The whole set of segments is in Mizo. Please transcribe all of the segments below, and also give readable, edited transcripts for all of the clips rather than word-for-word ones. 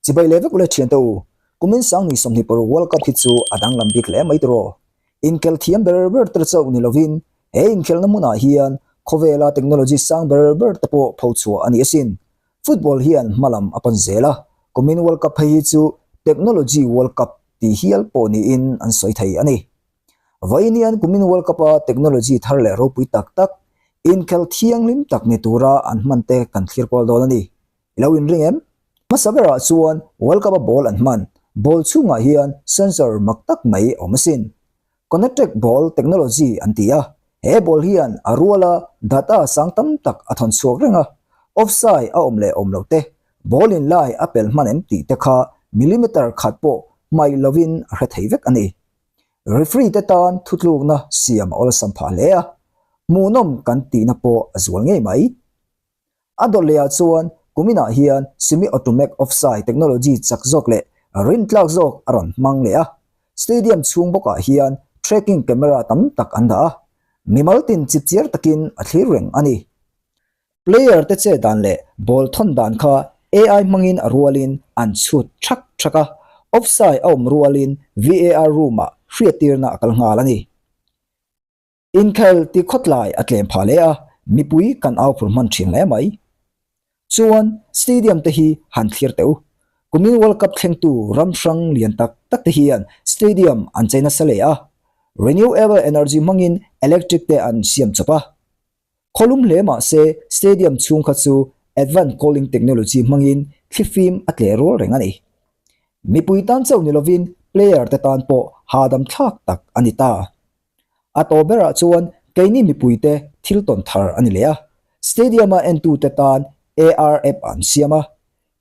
Chibai leh vek ule thiante u, kumin Sangni 26 World Cup hi chu a danglam bik hle mai tiraw. Inkhel thiam ber ber te chauh ni lovin he inkhelna hmunah hian khawvela technology sang ber ber te pawh pho chhuah a ni asin. Football hian hmalam a pan zel a, kumin World Cup phei hi chu Technology World Cup tih hial pawh niin an sawi thei a ni. Vawiin hian kumin World Cup a technology thar leh ropui tak tak, inkhel thianghlim tak ni tura an hman te kan thlir kual dawn a ni. I lo inring em? Hmasa berah chuan World Cup a ball an hman, ball chhungah hian sensor mak tak mai a awm asin. Connected ball technology an ti a, he ball hian a ruala data sang tam tak a thawn chhuak reng a, offside a awm leh awm lo te, ball in lai a pel hman em tih te kha millimeter khat pawh hmaih lovin a hre thei vek a ni. Referee te tan thutlukna siam a awlsam phah hle a, hmuhnawm kan tihna pawh a zual ngei mai. A dawt lehah chuan kuminah hian semi-automatic offside technology chak zawk leh rintlak zawk a rawn hmang leh a. Stadium chhung bawkah hian tracking camera tam tak an dah a, mimal tin chipchiar takin a thlir reng a ni. Player te che dan leh ball thawn dan kha AI hmangin a rualin an chhut thak thak a, offside a awm rualin VAR room-ah hriattirna a kal nghal a ni. Inkhel ti khawtlai a tlem phah hle a, mipui kan au phur hman thin hle mai. Chuan stadium te hi han thlir teh u. Kumin World Cup thlengtu ram hrang lian tak tak te hian stadium an chei nasa hle a, renewable energy hmangin electric te an siam chawp a. Khawlum hle mah se stadium chhung kha chu advance cooling technology hmangin thlifim a tleh rual reng a ni. Mipui tan chauh ni lovin player te tan pawh hahdam thlak tak a ni ta. A tawh berah chuan keini mipuite thil tawn thar a ni leh a, stadium-a entute tan AR app an siam a,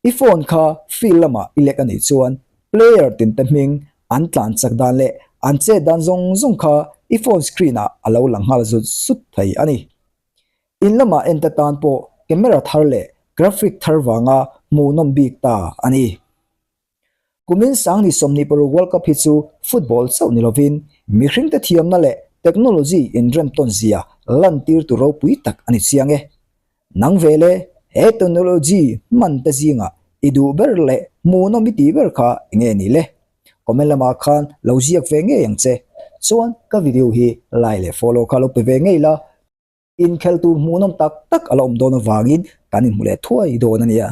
i phone kha field lamah i lek a nih chuan player tinte hming an tlan chak dan leh an chet dan zawng zawng kha i phone screen-ah a lo lang nghal zut zut thei a ni. In lamah ente tan pawh camera thar leh graphic thar vanga hmuhnawm bik ta a ni. Kumin Sangni 26 World Cup hi chu football chauh ni lovin mihringte thiamna leh technology inrem tawn zia lantir tu ropui tak a ni chiang e. Nang ve le, he technology hman te zingah i duh ber leh hmuhnawm i tih ber kha enge ni le? Comment lamah khan lo ziak ve ngei ang che. Chuan ka video hi like leh follow kha lo pe ve ngei la. Inkhel tur hmuhnawm tak tak a la awm dawn avangin kan inhmu leh thuai dawn a nia.